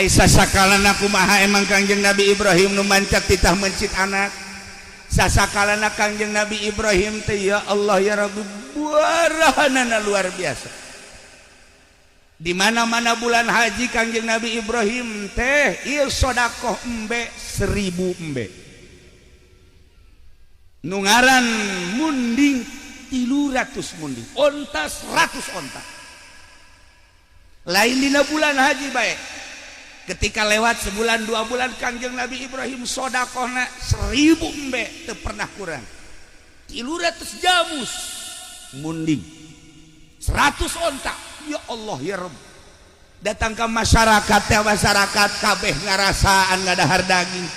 Aisyah sakalana kumaha emang Kangjeng Nabi Ibrahim nu mancak titah mencit anak. Sasakalana Kangjeng Nabi Ibrahim teh ya Allah ya Rabbi barahanana luar biasa. Di mana-mana bulan haji Kangjeng Nabi Ibrahim teh ieu sedekah embe 1000 embe. Nu ngaran munding 300 munding, onta 100 onta. Lain dina bulan haji bae. Ketika lewat sebulan 2 bulan Kangjeng Nabi Ibrahim sodakohna 1000 embe teu pernah kurang. 300 jamus munding, 100 onta. Ya Allah ya Rabb. Datang ke masyarakat ya masyarakat kabeh ngarasaan ngadahar daging.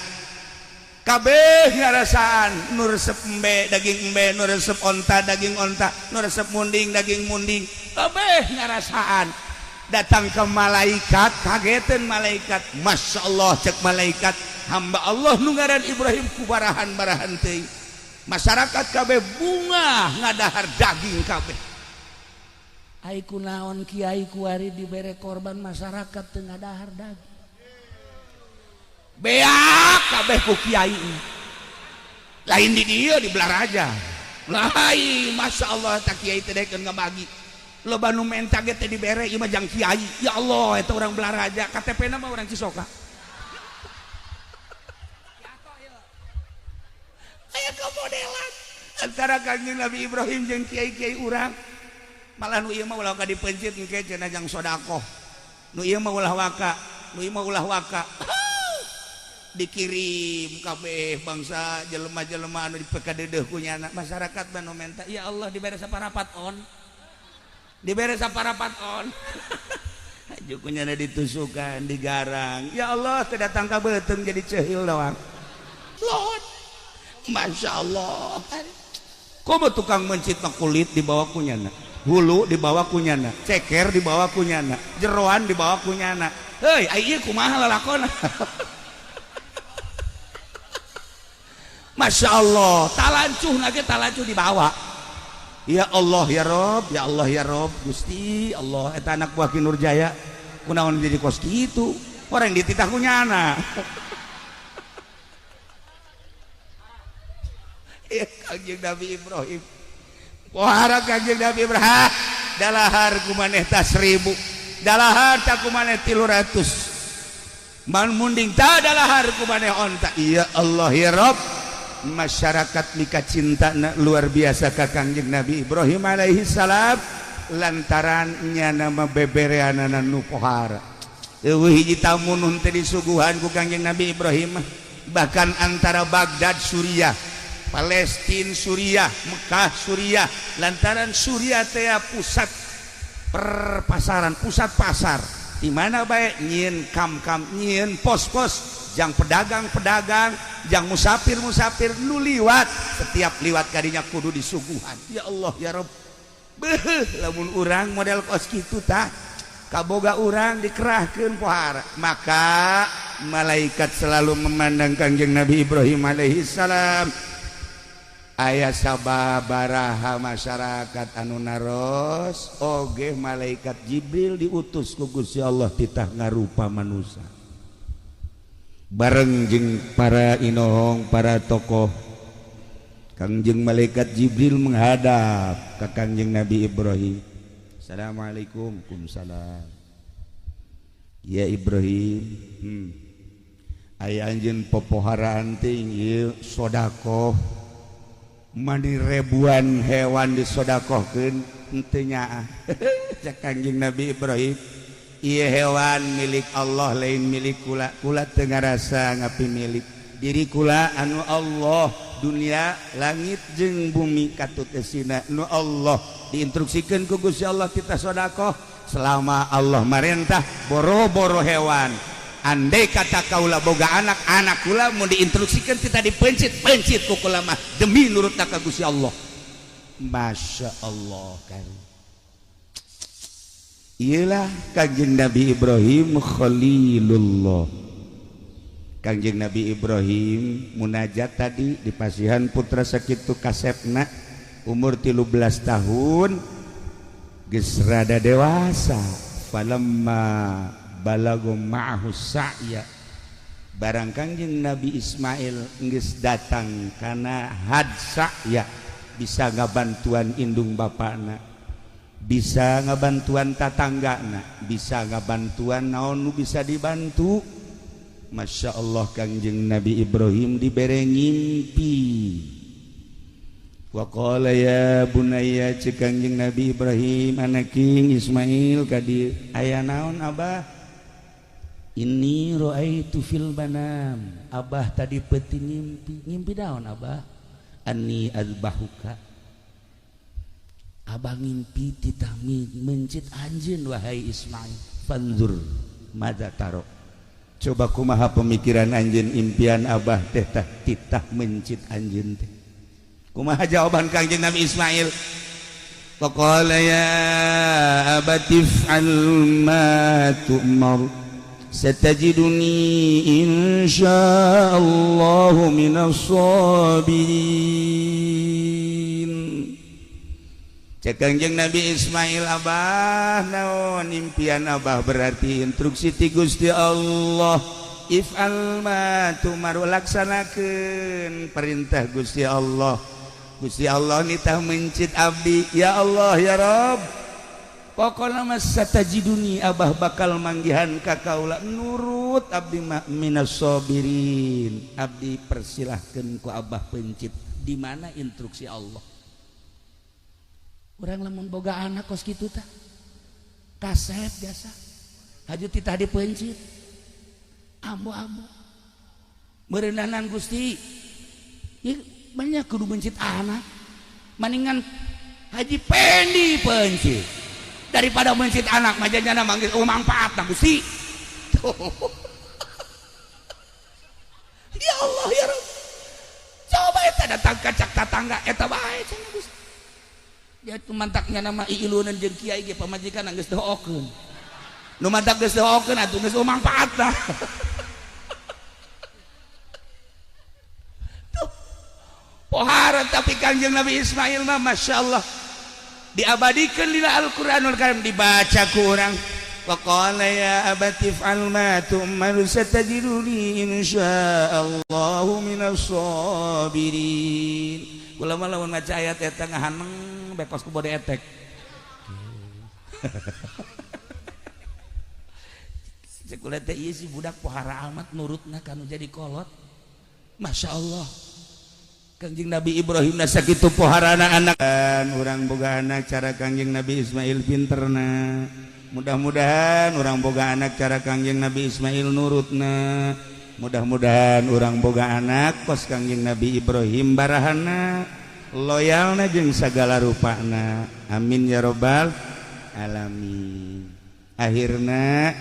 Kabeh ngarasaan nu resep embe daging embe, nu resep onta daging onta, nu resep munding daging munding. Kabeh ngarasaan. Datang ke malaikat kagetan malaikat. Masya Allah cek malaikat, hamba Allah nu ngaran Ibrahim kubarahan-barahan teuing. Masyarakat kabeh bunga ngadahar daging kabeh. Ai kunaon kiai kuari dibere korban masyarakat teu ngadahar daging. Beak kabeh ku kiai. Lain di dieu di Belaraja. Lain Masya Allah tak kiai teh dekeun ngabagi. Loba nu menta ge teh dibere ieu mah jang kiai. Ya Allah eta urang Belaraja, KTP-na mah urang Cisoka. Aya kamodelan antara Kangjeng Nabi Ibrahim jeung kiai-kiai urang. Malah nu ieu mah ulah ka dipencit engke cenah jang sedekah. Nu ieu mah ulah waka, nu ieu mah ulah waka. Dikirim kabeh bangsa jelema-jelema anu dipekadeudeeh ku nyana masyarakat mah nu menta ya Allah dibere saparapat on. Dibere saparapat on. Haju ku nyana ditusukan, digarang. Ya Allah teu datang ka beuteung jadi ceuhil doang. Lot. Masya Allah. Komo tukang mencit mah kulit dibawa ku nyana. Hulu dibawa ku nyana, ceker dibawa ku nyana, jeroan dibawa ku nyana. Heuy, ai ieu kumaha lalakona? Masya Allah, talancuh lagi talancuh dibawa. Ya Allah ya Rob, ya Allah ya Rob, Gusti Allah eta anak buah Ki Nurjaya kunaon jadi kos kitu? Orang dititah ku nyana. Ya Kangjeng Nabi Ibrahim. Pohara Kangjeng Nabi Ibrahim, dalahar ku maneh ta 1000, dalahar ta ku maneh 300. Man munding ta dalahar ku maneh onta. Ya Allah ya Rob. Masyarakat mika cinta luar biasa ka Kangjeng Nabi Ibrahim alaihi salam lantaran nyana mah bebereanana nu pohara. Eueuh hiji tamu nu teu disuguhan ku Kangjeng Nabi Ibrahim, bahkan antara Baghdad Suriah, Palestina Suriah, Mekah Suriah, lantaran Suriah teh pusat perpasaran, pusat pasar. Di mana bae nyieun kam-kam, nyieun pos-pos jang pedagang-pedagang, jang musafir-musafir nu liwat, setiap liwat kadinya kudu disuguhan. Ya Allah ya Rabb. Beuh, lamun urang model kos kitu tah, kaboga urang dikerahkeun pohara. Maka malaikat selalu memandang Kangjeng Nabi Ibrahim alaihi salam. Aya sababaraha masyarakat anu naros oge malaikat Jibril diutus ku Gusti Allah titah ngarupa manusia. Bareng jeung para inohong, para tokoh, Kangjeng malaikat Jibril menghadap ka Kangjeng Nabi Ibrahim. Assalamualaikum. Waalaikumsalam. Ya Ibrahim, aya anjeun popoharaan teh ieu sedekah mani ribuan hewan disodakohkeun henteu nyaah. Cak Kangjeng Nabi Ibrahim, ieu hewan milik Allah lain milik kula. Kula teu ngarasa ngapi milik diri kula anu Allah, dunia langit jeung bumi katut esina nu Allah. Diinstruksikeun ku Gusti Allah kita sodakoh selama Allah marentah boro-boro hewan. Andai kata kaula boga anak, anak kula mau diinstruksikan kita dipencit-pencit ku kula mah demi nurut ka Gusti Allah. Masya Allah kan. Iyalah Kangjeng Nabi Ibrahim Khalilullah. Kangjeng Nabi Ibrahim munajat tadi di pasihan putra sakitu kasepna umur 13 tahun geus rada dewasa. Falamma balago ma'ahu sa'ya barang Kangjeng Nabi Ismail geus datang kana had sa'ya bisa ngabantuan indung bapakna, bisa ngabantuan tatanggana, bisa ngabantuan naon nu bisa dibantu. Masya Allah Kangjeng Nabi Ibrahim dibere ngimpi. Wa qala ya bunayya ceuk Kangjeng Nabi Ibrahim anaking Ismail ka dieu aya naon abah? Inni ra'aitu fil manam. Abah tadi peuting ngimpi. Ngimpi naon abah? Anni azbahuka. Abah ngimpi titah mencit anjeun wahai Ismail. Fanzur madza taro. Coba kumaha pemikiran anjeun impian abah teh tah titah mencit anjeun teh. Kumaha jawaban Kangjeng Nabi Ismail? Faqala ya abati if'al ma tu'mar satajiduni insyaallah minas sabirin. Cek Kangjeng Nabi Ismail abah naon impian abah berarti instruksi ti Gusti Allah if'al ma tu'mar laksanakeun perintah Gusti Allah. Gusti Allah nitah mencit abdi ya Allah ya Rabb pokona mah satajiduni abah bakal manggihan ka kaula nurut abdi mah minas sabirin. Abdi persilahkeun ku abah pencit di mana instruksi Allah. Urang lamun boga anak kos kitu tah kasep biasa haju titah dipencit ambo-ambo meureunahnan Gusti ieu banyak kudu mencit anak maningan Haji Pendi pencit daripada mencit anak majanya manggil oh manfaatna Gusti. Ya Allah ya Rabb coba eta datang ka cak tatangga eta bae cenah Gusti. Dia tu mantaknya nama iilunan jeung kiai ge pamajikan geus doakeun. Nu mantak geus doakeun atuh geus manfaatna. Tuh. Pohara tapi Kangjeng Nabi Ismail mah Masya Allah diabadikeun dina Al-Qur'anul Karim dibaca ku urang. Wa qala ya abati if'al ma tu'mar satajiduni insyaallahu minas sabirin. Kula mah lamun maca ayat eta ngahaneng bekos ku bode etek. Cek kula teh ieu si budak pohara amat nurutna kanu jadi kolot. Masya Allah. Kangjeng Nabi Ibrahim na sakitu poharana anak. Urang boga anak cara Kangjeng Nabi Ismail pinterna. Mudah-mudahan urang boga anak cara Kangjeng Nabi Ismail nurutna. Mudah-mudahan urang boga anak kos Kangjeng Nabi Ibrahim barahana loyalna jeung sagala rupana. Amin ya robbal alamin. Akhirna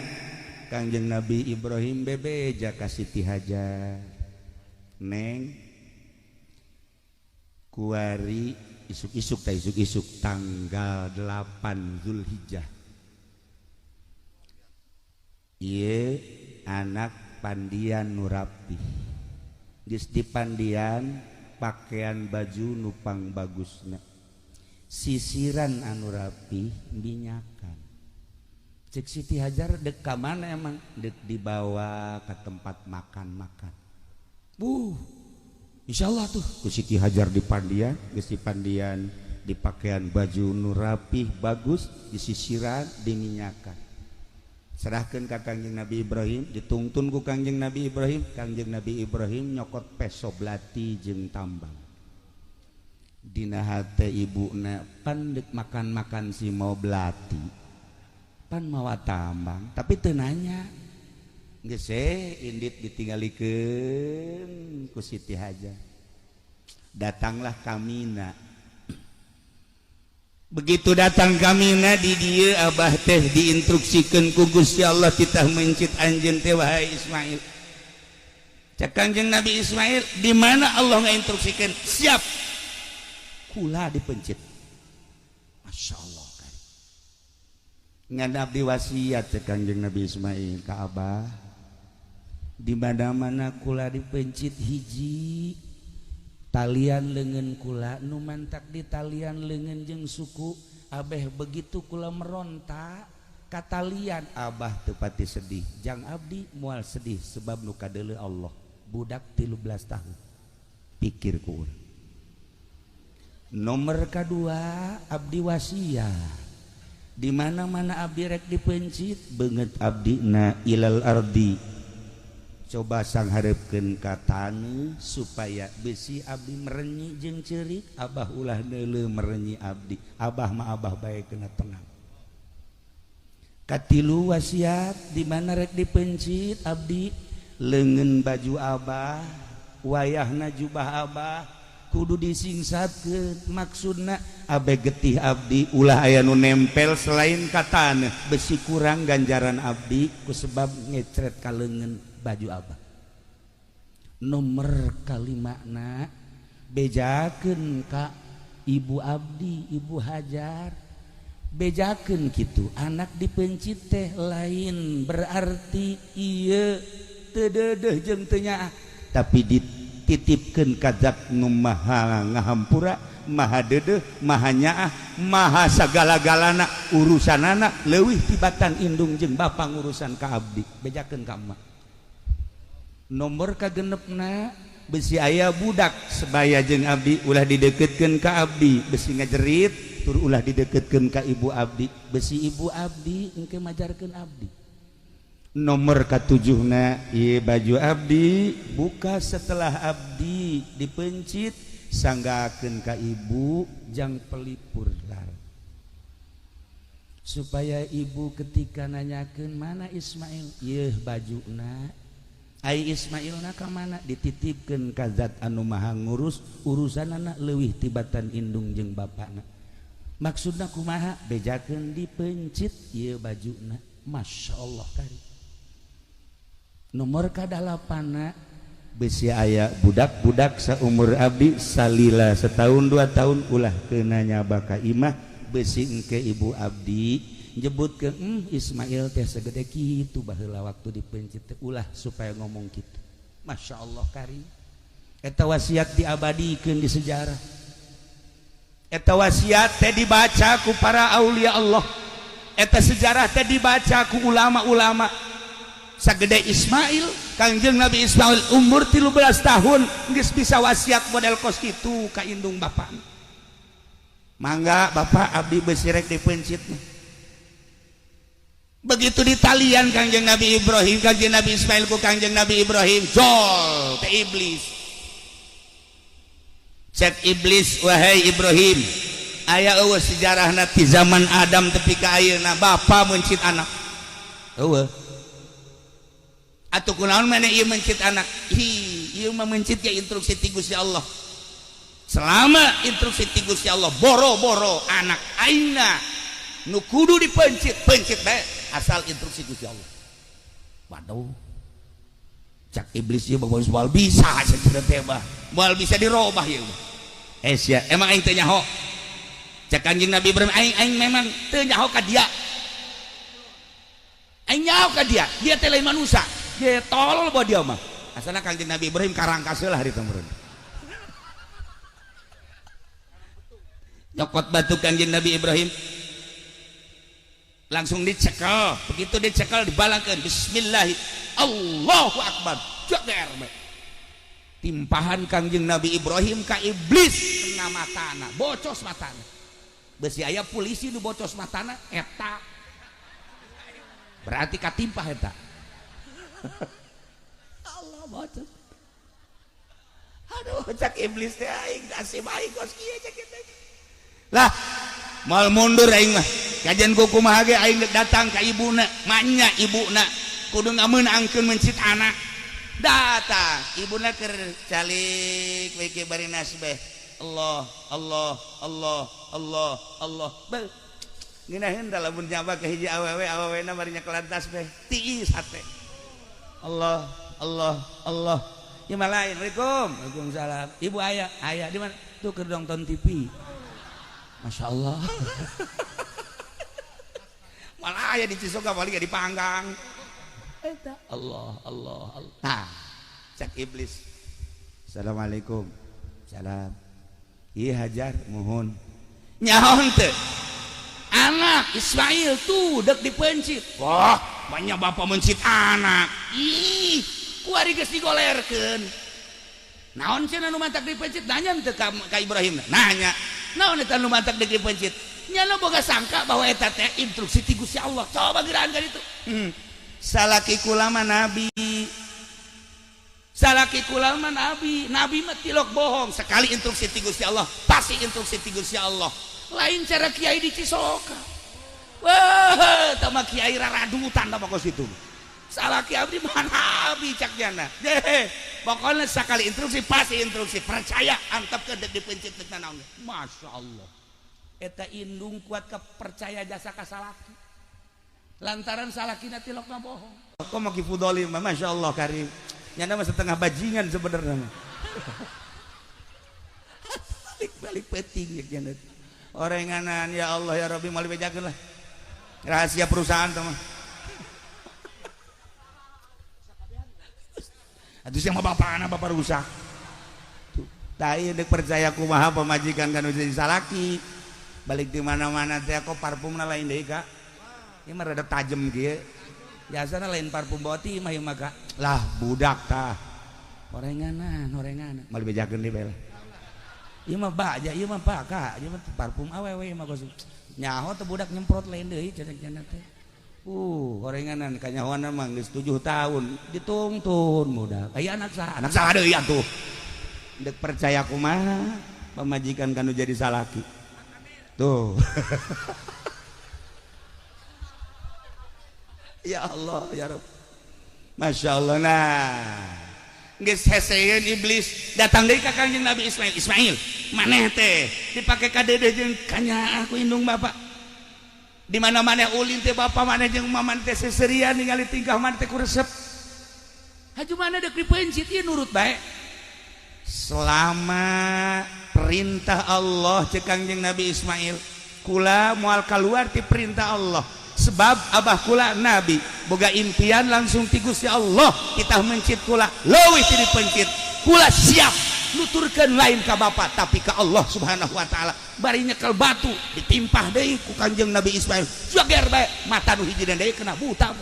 Kangjeng Nabi Ibrahim bebeja ka Siti Hajar. Neng kuari isuk-isuk ta isuk-isuk tanggal 8 Zulhijjah. Ieu anak pandian nu rapih. Geus dipandian pakaian baju nupang bagusna. Sisiran anu rapih minyakan. Cek Siti Hajar dek ka mana emang? Dek dibawa ke tempat makan-makan. Insyaallah tuh ku Siti Hajar dipandian, geus dipandian, dipakaian baju nu rapih bagus, disisiran, diminyakan. Serahkeun ka Kangjeng Nabi Ibrahim, ditungtun ku Kangjeng Nabi Ibrahim, Kangjeng Nabi Ibrahim nyokot peso belati jeung tambang. Dina hate ibuna pan deuk makan-makan si mau belati. Pan mawa tambang, tapi teu nanya. Geus indit ditinggalikeun ku Siti Hajar. Datanglah Kamina. Begitu datang Kamina di dieu abah teh diinstruksikeun ku Gusti Allah titah mencit anjeun teh wahai Ismail. Cek Kangjeng Nabi Ismail, di mana Allah ngainstruksikeun? Siap. Kula dipencit. Masya Allah kan. Ngan abdi wasiat cek Kangjeng Nabi Ismail ka abah. Di mana-mana kula dipencit hiji talian leungeun kula nu mantak di talian leungeun jeung suku abeh begitu kula meronta Katalian Abah teu pati sedih, jang abdi moal sedih sebab nu kadeuleu Allah. Budak 13 tahun pikir ku urang. Nomor kedua, abdi wasiat di mana-mana abdi rek dipencit, beungeut abdi na ilal ardi, coba sangharepkeun ka taneuh supaya besi abdi merenyi jeung ceurik. Abah ulah neuleuh merenyi abdi, Abah mah Abah bae kena tenang. Katilu wasiat, di mana rek dipencit abdi, leungeun baju Abah, wayahna jubah Abah kudu disingsatkeun. Maksudna abe getih abdi ulah aya nu nempel selain ka taneuh, besi kurang ganjaran abdi ku sebab ngecret ka leungeun baju Abah. Nomor kalimana, bejakeun ka ibu abdi, Ibu Hajar, bejakeun kitu anak dipencit teh lain berarti ieu teu deudeuh jeung teu nyaah, tapi dititipkeun ka zat nu maha ngahampura, maha deudeuh, maha nyaah, maha sagala-galana. Urusanana leuwih tibatan indung jeung bapa ngurusan ka abdi. Bejakeun ka emak. Nomor kagenepna, besi aya budak sebaya jeung abdi ulah dideketkeun ka abdi, besi ngajerit, tur ulah dideketkeun ka ibu abdi, besi ibu abdi engke majarkeun abdi. Nomor katujuhna, ieu baju abdi buka setelah abdi dipencit, sanggakeun ka ibu jang pelipur lar, supaya ibu ketika nanyakeun mana Ismail, ieu bajuna. Ai Ismailna ka mana? Dititipkeun ka zat anu maha ngurus urusanana leuwih tibatan indung jeung bapana. Maksudna kumaha? Bejakeun dipencit ieu bajuna. Masya Allah kari. Nomor kadalapana, besi aya budak-budak saumur abdi salila setahun 2 tahun ulah kena nyaba ka imah, besi engke ibu abdi nyebutkeun, Ismail teh segede kitu baheula waktu dipencit teh," ulah supaya ngomong kitu. Masya Allah kari. Eta wasiat diabadikeun di sejarah. Eta wasiat teh dibaca ku para aulia Allah. Eta sejarah teh dibaca ku ulama-ulama. Sagede Ismail, Kangjeng Nabi Ismail umur 13 tahun geus bisa wasiat model kos kitu ka indung bapak. "Mangga Bapak, abdi besi rek dipencit." Begitu ditalian Kangjeng Nabi Ibrahim, Kangjeng Nabi Ismail ku Kangjeng Nabi Ibrahim, jol teh iblis. Cek iblis, "Wahai Ibrahim, aya euweuh sejarahna ti zaman Adam tepi ka ayeuna bapa mencit anak? Euweuh. Atuh kunaon maneh ieu mencit anak?" "Hi, ieu mah mencit ya instruksi ti Gusti Allah. Selama instruksi ti Gusti Allah, boro-boro anak aingna nu kudu dipencit, pencit bae asal instruksi Gusti Allah." "Waduh," cak iblis, "ieu mah moal bisa cenah teh mah, moal bisa dirobah ieu mah." "Eh sia, emang aing teu nyaho?" Cak Kanjeng Nabi Ibrahim, "Aing aing memang teu nyaho ka dia. Aing nyaho ka dia, dia teh lain manusia. Dia tolol bawa dia mah." Asalna Kanjeng Nabi Ibrahim karangkas lah hari temurun. Nyokot batu Kanjeng Nabi Ibrahim langsung dicekel. Begitu dicekel, dibalangkan, bismillah, Allahu akbar, jager timpahan Kangjeng Nabi Ibrahim ka iblis, kena matana, bocos matana. Besi aya polisi nu bocos matana eta berarti katimpah eta. Allah, bocos. Aduh, cak iblis teh, aing kasih baik kos kieu. Cak kitu lah, moal mundur aing mah. Kajian ku kumaha ge aing datang ka ibuna. Manya ibuna kudu ngameunangkeun mencit anak. Datang ibuna keur calik we ke bari nasbeh, Allah Allah Allah Allah Allah. Beuh, ngeunaheun da lamun nyaba ka hiji awewe, awewena bari nyekelan tasbeh tiis hate. Allah Allah Allah. Ya mah lain. Waalaikum. Waalaikumsalam. Ibu aya? Aya. Di mana? Tuh, keur nonton TV. Masya Allah. Malah aya di Cisoka, paling dipanggang. Eta Allah Allah Allah. Nah, cak iblis, "Assalamualaikum." "Salam." "Iya, Hajar." "Mohon." "Nyaho teu anak Anak Ismail tuh dek dipencit. Wah, banyak bapak mencit anak. Ih, kuari geus digolerkeun. Naon cenah nu mantak dipencit? Nanya teu ka Ibrahim. Nanya. Naon eta nu mantak dek dipencit? Nyana boga sangka bahwa eta teh instruksi ti Gusti Allah. Coba geraan ka ditu. Salaki kula mah nabi. Salaki kula mah nabi. Nabi mah tilok bohong. Sekali instruksi ti Gusti Allah, pasti instruksi ti Gusti Allah. Lain cara kiai di Cisoka. Wah, tama kiai raradutan tama kos itu. Salaki abdi mah nabi cak jana. Deh, pokoknya sekali instruksi pasti instruksi. Percaya antep ke dek dipencit dek naon. Masya Allah. Eta indung kuat kepercaya jasa ka salaki. Lantaran salakina tilok bohong. Kok mau kifudoli mah Masya Allah karim. Nyana mah setengah bajingan sebenarnya. Balik-balik peting ya jana. Orenganan ya Allah ya Rabbi mal bejakeun lah. Rahasia perusahaan tuh mah. Atuh sia mah bapana bapak rusak. Tuh, tai deuk percaya kumaha pamajikan kan jadi salaki. Balik di mana-mana teh kok parfumna lain deui Kak. Ieu mah rada tajem kieu. Biasana lain parfum boti mah ieu mah Kak. Lah budak tah. Orenganan, orenganan. Mal bejakeun deui bae lah. Ieu mah baja, ieu mah pak Kak, ieu mah parfum awewe ieu mah kos. Nyaho teh budak nyemprot lain deui cenah teh. Orenganan kanyahoana mah geus 7 tahun ditungtun budak. Aya anak saha? Anak saha deui atuh. Deuk percaya kumaha pamajikan kanu jadi salaki. Tuh. Ya Allah ya Rabb. Masya Allah. Nah, geus heseeun iblis datang deui ka Kangjeng Nabi Ismail. Ismail, maneh teh dipake kadeudeung jeung kanyaah ku indung bapak. Di mana maneh ulin teh bapak maneh jeung maman teh seserian ningali tingkah maneh teh ku resep. Haju maneh deuk dipencit ieu nurut bae. Selama perintah Allah cek Kangjeng Nabi Ismail, kula moal kaluar ti perintah Allah. Sebab abah kula nabi boga impian langsung ti Gusti Allah kita mencit kula leuwih ti dipencit kula siap nuturkeun lain ka bapa tapi ka Allah Subhanahu wa taala. Bari nyekel batu ditimpah deui ku Kangjeng Nabi Ismail jager bae mata nu hiji deui kena buta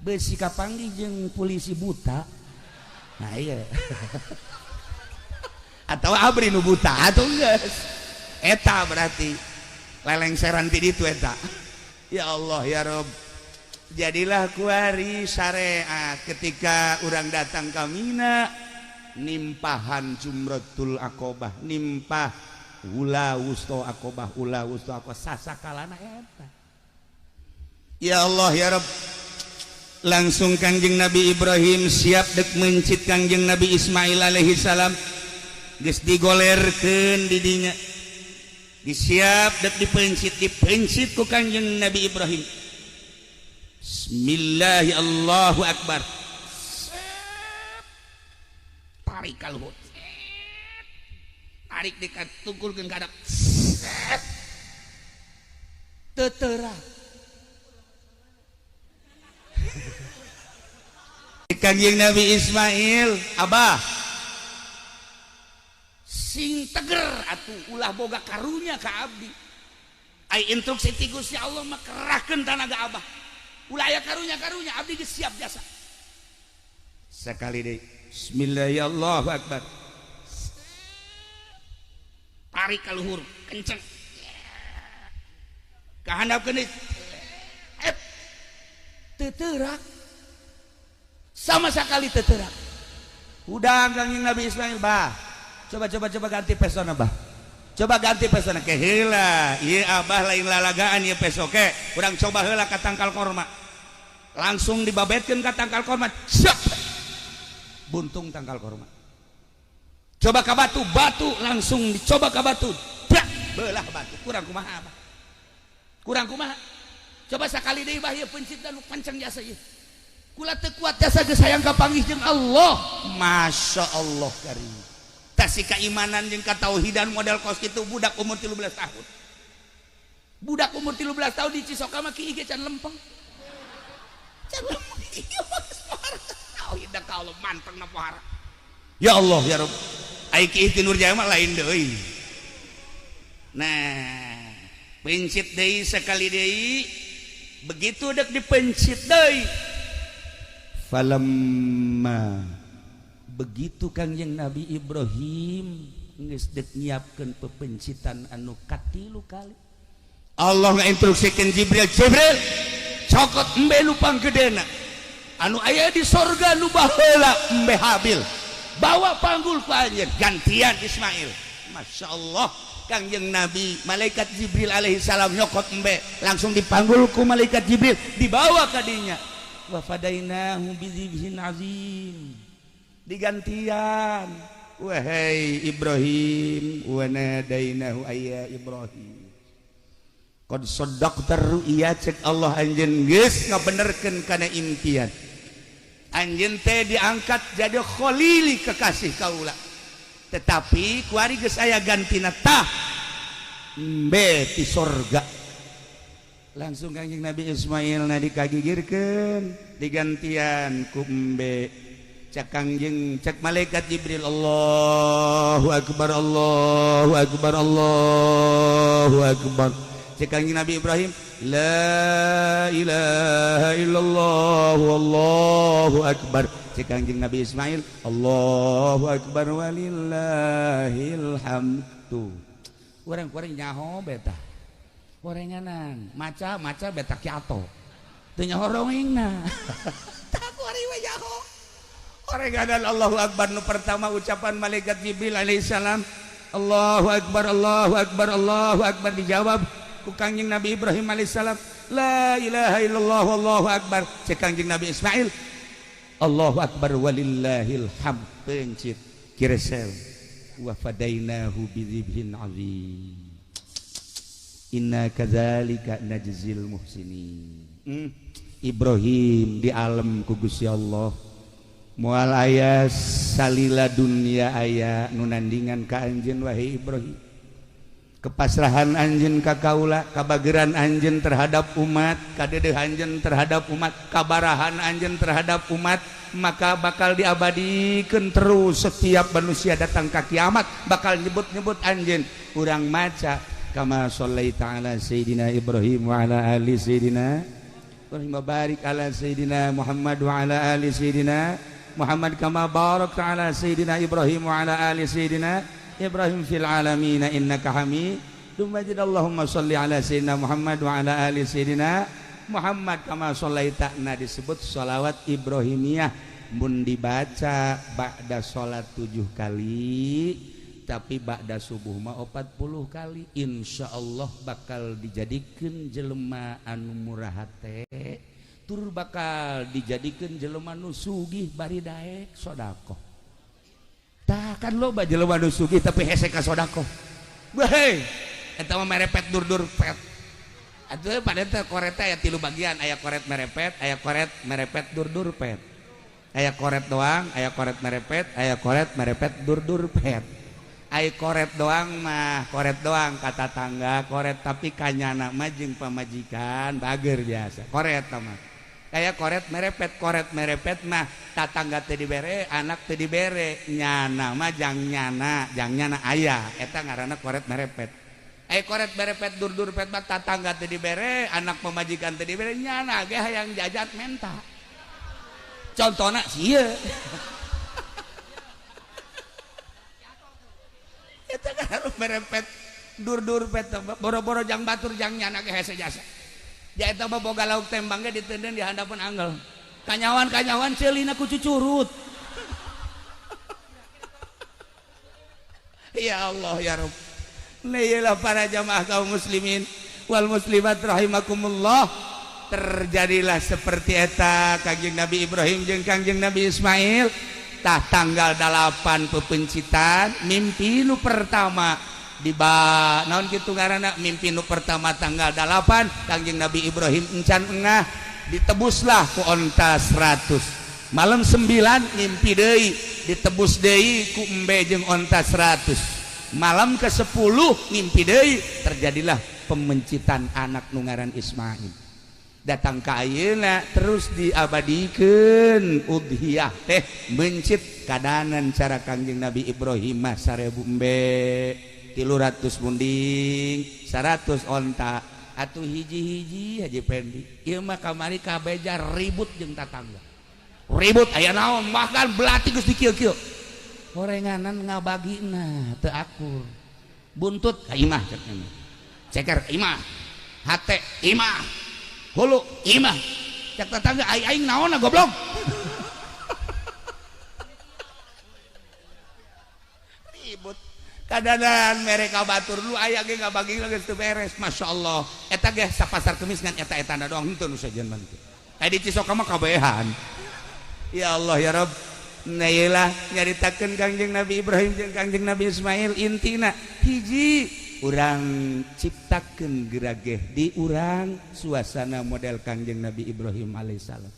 beusi kapanggih jeung polisi buta. Nah iya. Atau abri nu buta atuh geus eta berarti lelengseran ti ditu eta. Ya Allah ya Rob. Jadilah kuari syariat ketika orang datang ke Mina nimpahan Jumratul Aqobah, nimpah ula wusto Aqobah, ula wusto Aqobah sasakalana eta. Ya Allah ya Rob. Langsung Kangjeng Nabi Ibrahim siap dek mencit Kangjeng Nabi Ismail alaihi salam. Geus digolerkeun di dinya. Disiap dek dipencit, dipencit ku Kangjeng Nabi Ibrahim. Bismillahirrahmanirrahim. Allahu akbar. Tarik kaluhur. Tarik dekat tungkulkeun ka hadap. Tetera. Kangjeng Nabi Ismail, abah sing teger atuh ulah boga karunya ka abdi. Ai instruksi ti Gusti Allah mah kerahkeun tanaga abah. Ulah aya karunya-karunya abdi geus siap jasa. Sekali deui. Bismillahirrahmanirrahim. Akbar. Tarik ka luhur, kenceng. Ka handapkeun deui. Teu teurak. Sama sekali teu teurak. Udah Kangjeng Nabi Ismail bah. Coba coba coba ganti pesona bah. Coba ganti pesona ke heula. Ieu abah lain lalagaan ieu peso ke. Urang coba heula ka tangkal korma. Langsung dibabetkeun ka tangkal korma. Siap. Buntung tangkal korma. Coba ka batu, batu langsung dicoba ka batu. Brak, belah batu. Kurang kumaha abah? Kurang kumaha? Coba sakali deui bah ieu pencit dan pancang jasa ieu. Kula teu kuat jasa geus hayang kapanggih jeung Allah. Masya Allah karim. Tasih keimanan jeung katauhidan model kos kitu budak umur 13 tahun. Budak umur 13 tahun di Cisoka mah kieu can lempeng. Can lempeng ieu mah geus pohara. Tauhid ka Allah manteng na pohara. Ya Allah ya Rabb. Ai ki Nur Jaya mah lain deui. Nah, Pencit deui sekali deui, begitu dek dipencit deui, falamma begitu Kangjeng Nabi Ibrahim geus dek nyiapkeun pepencitan anu katilu kali, Allah ngainstruksikeun Jibril, Jibril cokot embe nu panggedena anu aya di sorga nu baheula, embe Habil, bawa panggul ku anjeun, gantian Ismail. Masya Allah, Kangjeng Nabi, malaikat Jibril alaihi salam nyokot embe, langsung dipanggul ku malaikat Jibril, dibawa ka dinya. Wa fadainahu bidzibhin azim, digantian. Wahai Ibrahim, wa nadainahu ayya Ibrahim qad saddaqta ru'ya, cek Allah anjeun geus ngabenerkeun kana impian anjeun teh diangkat jadi khalili, kekasih kaula, tetapi kuari geus aya gantina, tah embe ti sorga. Langsung Kangjeng Nabi Ismail na dikagigirkeun, digantian ku embe. Cek Kangjeng, cek malaikat Jibril, Allahu akbar, Allahu akbar, Allahu akbar. Cek Kangjeng Nabi Ibrahim, la ilaha illallah, wallahu akbar. Cek Kangjeng Nabi Ismail, Allahu akbar walillahil hamdu. Urang-urang nyaho beta orenganan maca maca beta kiato teu nyaho rongengna. Tah kuari we nyaho orenganan. Allahu akbar nu pertama ucapan malaikat Jibril alaihissalam, Allahu akbar, Allahu akbar, Allahu akbar, dijawab ku Kangjeng Nabi Ibrahim alaihissalam, la ilaha illallah, wallahu akbar. Cek Kangjeng Nabi Ismail, Allahu akbar walillahil hamd. Pencit kiresel, wa fadainahu bidzibhin azim, inna kadzalika najzil muhsinin. Ibrahim di alam ku Gusti Allah, moal aya salila dunia aya nu nandingan ka anjeun wahai Ibrahim. Kepasrahan anjeun ka kaula, kabageran anjeun terhadap umat, kadedeh anjeun terhadap umat, kabarahan anjeun terhadap umat, maka bakal diabadikeun terus. Setiap manusia datang ka kiamat bakal nyebut-nyebut anjeun. Urang maca kama shallaita ala sayidina Ibrahim wa ala ali sayidina Ibrahim, barik ala sayidina Muhammad wa ala ali sayidina Muhammad kama barakta ala sayidina Ibrahim wa ala ali sayidina Ibrahim fil alamin innaka Hamidum Majid. Allahumma shalli ala sayyidina Muhammad wa ala ali sayyidina Muhammad kama shallaita. Nah, disebut sholawat Ibrahimiyah mun dibaca ba'da salat 7 kali, tapi ba'da subuh mah 40 kali, insyaallah bakal dijadikeun jelema anu murah hate, tur bakal dijadikeun jelema nu sugih bari daek sedekah. Tah kan loba jelema nu sugih tapi hese ka sedekah. Weh, eta mah merepet dur-dur pet. Atuh pada teh koret aya 3 bagian, aya koret merepet, aya koret merepet dur-dur pet. Aya koret doang, aya koret merepet, aya koret merepet dur-dur pet. Aya koret doang mah, koret doang kata tangga, koret tapi kanyana mah jeung pamajikan bager biasa. Koret mah. Kayak koret merepet mah tatangga teu dibere, anak teu dibere, nyana mah jang nyana, jang nyana aya, eta ngaranna koret merepet. Aya koret merepet dur-dur pet mah tatangga teu dibere, anak pamajikan teu dibere, nyana ge hayang jajan menta. Contona sieun. Eta ngaranna merepet dur-dur pet, boro-boro jang batur jang nyana ge hese jasa. Ja eta mah boga lauk tembang ge ditenden di handapeun anggel. Kanyawan-kanyawan ceulina ku cucurut. Ya Allah ya Rabb. Neilah para jamaah kaum muslimin wal muslimat rahimakumullah. Terjadilah seperti eta Kangjeng Nabi Ibrahim jeung Kangjeng Nabi Ismail. Tah tanggal 8 pepencitan mimpi nu pertama diba naon kitu ngaranna mimpi nu pertama tanggal 8 Kangjeng Nabi Ibrahim encan engah ditebuslah ku onta 100. Malam 9 mimpi deui ditebus deui ku embe jeung onta 100. Malam ke-10 mimpi deui terjadilah pemencitan anak nu ngaran Ismail. Datang ka ayeuna terus diabadikeun udhiyah teh mencit kadanan cara Kangjeng Nabi Ibrahim mah 1000 embe. 300 munding 100 onta atuh hiji-hiji Haji Pendi ieu mah kamari kabeja ribut jeung tatangga ribut aya naon bahkan belati geus dikieu-kieu horenganan ngabagina teu akur buntut ka imah cek ceker imah hate imah hulu imah cek tetangga aing naonna goblok ribut kadanan mereka batur lu aya ge ngabagi geus teu beres masyaallah eta ge sapasar kemis ngan eta-etana doang henteu nu sejen mah teu aya di Cisoka mah kabehan ya Allah ya Rabb. Nah iyalah nyaritakeun Kangjeng Nabi Ibrahim jeung Kangjeng Nabi Ismail intina hiji urang ciptakeun gerageh di urang suasana model Kangjeng Nabi Ibrahim alaihissalam.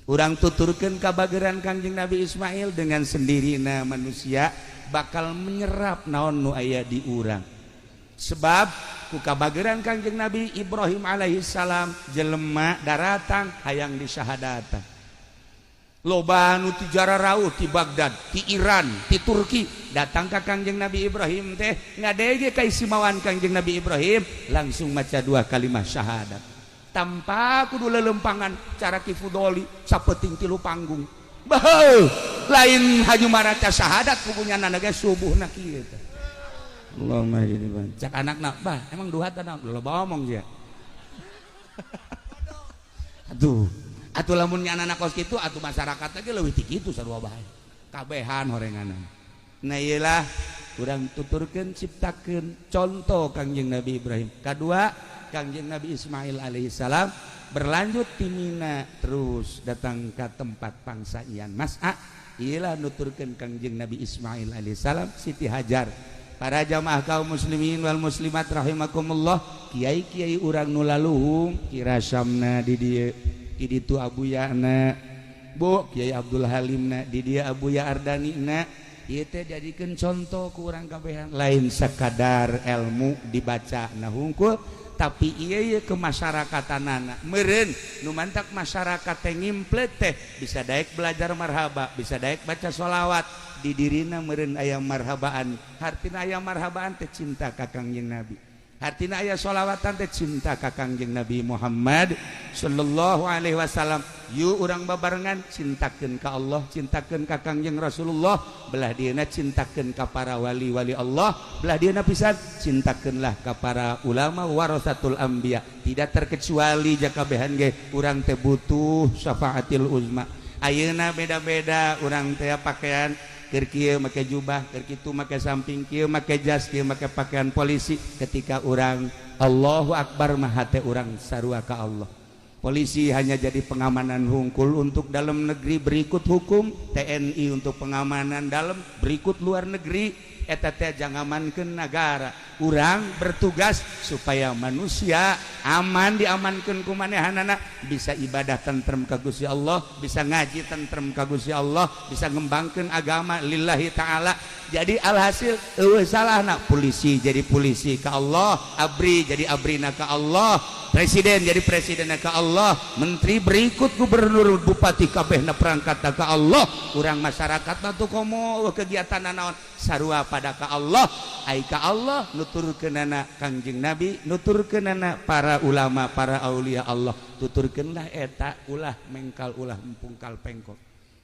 Urang tuturkeun kabageran Kangjeng Nabi Ismail dengan sendirina manusia bakal menyerap naon nu aya di urang. Sebab ku kabageran Kangjeng Nabi Ibrahim alaihissalam jelema daratang hayang disyahadatan. Loba nu ti jararauh ti Baghdad, ti Iran, ti Turki datang ka Kangjeng Nabi Ibrahim teh ngadege kaistimewaan Kangjeng Nabi Ibrahim langsung maca dua kalimat syahadat tanpa kudu lelempangan cara Ki Fudoli sapeting tilu panggung baheu lain haju maraca syahadat kupunyana ge subuhna kieu teh Allahumma ini cak anakna bah emang duha teh naon loba omong sia aduh atuh lamun nya anak kos kitu atuh masyarakat ge leuwih ti kitu sarua bae kabehan horenganan. Nah iyalah urang tuturkeun ciptakeun contoh Kangjeng Nabi Ibrahim. Kadua Kangjeng Nabi Ismail alaihissalam berlanjut ti Mina terus datang ka tempat pangsaian Mas'a iyalah nuturkeun Kangjeng Nabi Ismail alaihissalam Siti Hajar. Para jamaah kaum muslimin wal muslimat rahimakumullah, kiai-kiai urang nu laluhung kirasamna di dieu di ditu Abuya na Bu Kiai Abdul Halim na di dia Abuya Ardani na ieu teh jadikeun contoh ku urang kabehan lain sekadar ilmu dibaca na hungkul tapi ieu ye kemasyarakatanana meureun nu mantak masyarakat teh ngimplet teh bisa daek belajar marhaba bisa daek baca sholawat di dirina meureun aya marhabaan hartina aya marhabaan teh cinta ka Kangjeng Nabi hartina aya sholawatan teh cinta ka Kangjeng Nabi Muhammad sallallahu alaihi wasallam. Yuk urang babarengan cintakeun ka Allah cintakeun ka Kangjeng Rasulullah belah dieuna cintakeun ka para wali-wali Allah belah dieuna pisan cintakeunlah ka para ulama warasatul anbiya tidak terkecuali jakabehan ge urang teh butuh syafaatil uzma. Ayeuna beda-beda urang teh pakaian keur kieu make jubah, keur kitu make samping, kieu make jas, kieu make pakaian polisi. Ketika urang Allahu Akbar mah hate urang sarua ka Allah. Polisi hanya jadi pengamanan hungkul untuk dalam negeri berikut hukum, TNI untuk pengamanan dalam berikut luar negeri. Eta teh jangamankeun nagara. Urang bertugas supaya manusia aman diamankeun ku manehanana, bisa ibadah tentrem ka Gusti Allah, bisa ngaji tentrem ka Gusti Allah, bisa ngembangkeun agama lillahi ta'ala. Jadi alhasil eueuh salahna polisi jadi polisi ka Allah, abri jadi abrina ka Allah, presiden jadi presidenna ka Allah, menteri berikut gubernur bupati kabehna perangkatna ka Allah. Urang masyarakat mah tuh komo kegiatan naon sarua pada ka Allah. Ai ka Allah nuturkeunana Kangjeng Nabi, nuturkeunana para ulama, para aulia Allah. Tuturkeunlah eta ulah mengkal ulah empungkal pengkok.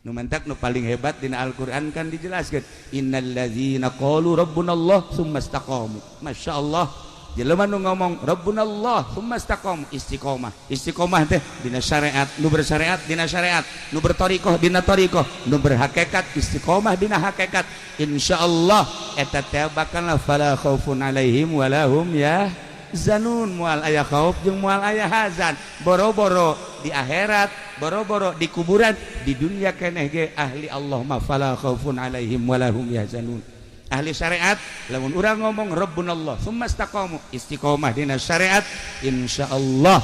Nu mantak nu paling hebat dina Al-Qur'an kan dijelaskeun innallazina qalu rabbunallah tsumma istaqamu. Masyaallah jelema nu ngomong rabbunallah tsumma istaqamu istiqomah. Istiqomah teh dina syariat, nu bersyariat dina syariat, nu berthariqah dina thariqah, nu berhakikat istiqomah dina hakikat. Insyaallah eta teh bakal fala khaufun alaihim wala hum yahzanun, moal aya khauf jeung moal aya hazan. Boro-boro di akhirat, boro-boro di kuburan, di dunia keneh ge ahli Allah mah fala khaufun alaihim wala hum yahzanun. Ahli syariat lamun urang ngomong rabbunallah tsumma istaqamu istiqomah dina syariat insyaallah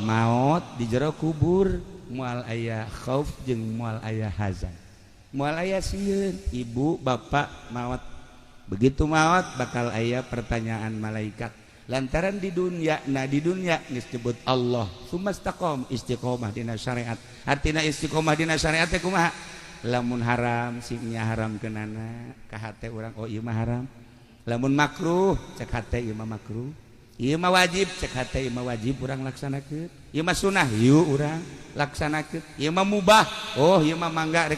maot di jero kubur moal aya khauf jeung moal aya hazan, moal aya sieun. Ibu bapak maot, begitu maot bakal aya pertanyaan malaikat lantaran di dunia, nah di dunia disebut Allah tsumma istaqam istiqomah dina syariat. Artina istiqomah dina syariat teh kumaha? Lamun haram singnya haram kenana ka hate urang oh ieu mah haram. Lamun makruh, cek hate ieu mah makruh, ieu mah wajib, cek hate ieu mah wajib, urang laksanakeun. Ieu mah sunah, yuk urang laksanakeun. Ieu mah mubah, oh ieu mah mangga rek.